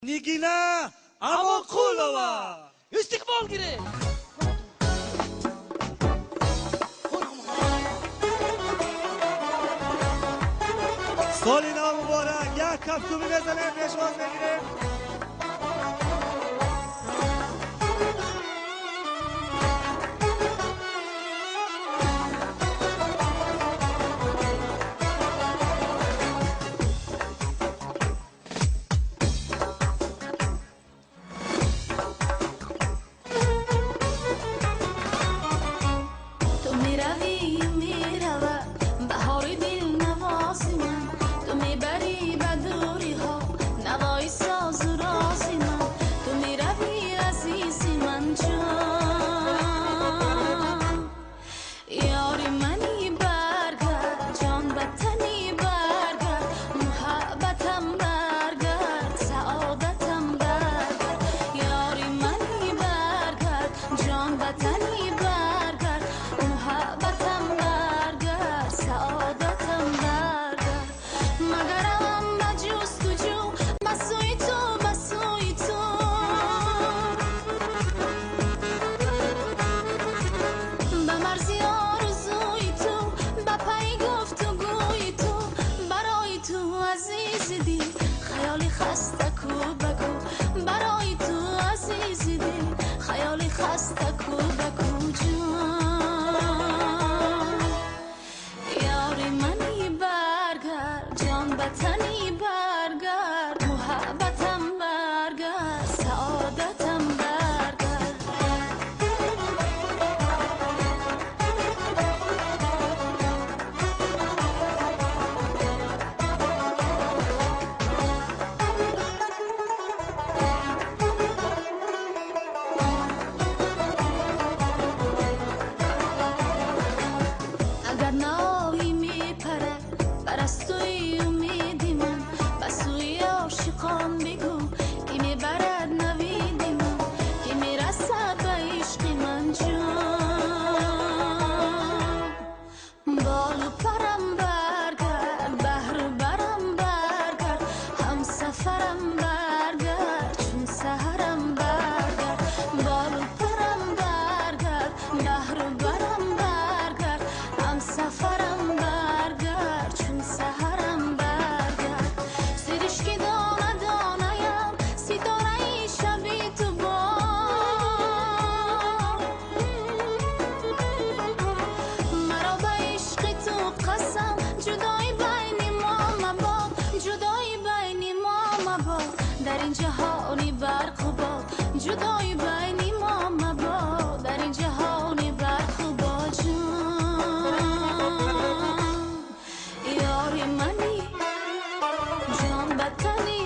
Нигина Амонқулова. Истиқбол гиред. Соли нав муборак. Як кафкӯбӣ мезанем, пешвоз мегирем. Ту меравӣ, меравад баҳори дилнавози ман, ту мебарӣ ба дуриҳо навои созу рози ман, ту меравӣ, азизи ман, ҷон, ёри мани, баргард, ҷон ба тани баргард, муҳаббатам баргард, саодатам баргард, ёри мани, баргард, ҷон ба тани баргард, муҳаббатам баргард, саодатам баргард. Магаравам ба ҷустуҷӯ ба сӯи ту, ба сӯи ту, ба марзи орзуи ту, ба пайи гуфтугӯи ту, барои ту, азизи дил, хаёли хаста ку ба ку, барои ту, азизи дил, хаёли хаста ку ба ку, ҷон, ёри мани, баргард, ҷон ба тани баргард, муҳаббатам баргард, саодатам баргард. Агар наоӣ, мепарад парастӯи умеди ман, ба сӯи ошиқон бигӯ, ки мебарад навиди ман, ки мерасад ба ишқи ман, ҷон, болу парам баргард, баҳру барам баргард, ҳамсафарам баргард, чун саҳарам баргард, болу парам баргард, баҳру барам баргард, ҳамсафарам баргард, чун саҳарам баргард. Сиришки дона донаям, ситораи шаби ту бод, маро ба ишқи ту қасам, ҷудоӣ байни мо мабод, ҷудоӣ байни мо мабод, дар ин ҷаҳони барқу бод, ҷудоӣ байни мо мабод, дар ин ҷаҳони барқу бод, ҷон, ёри мани, ҷон ба тани.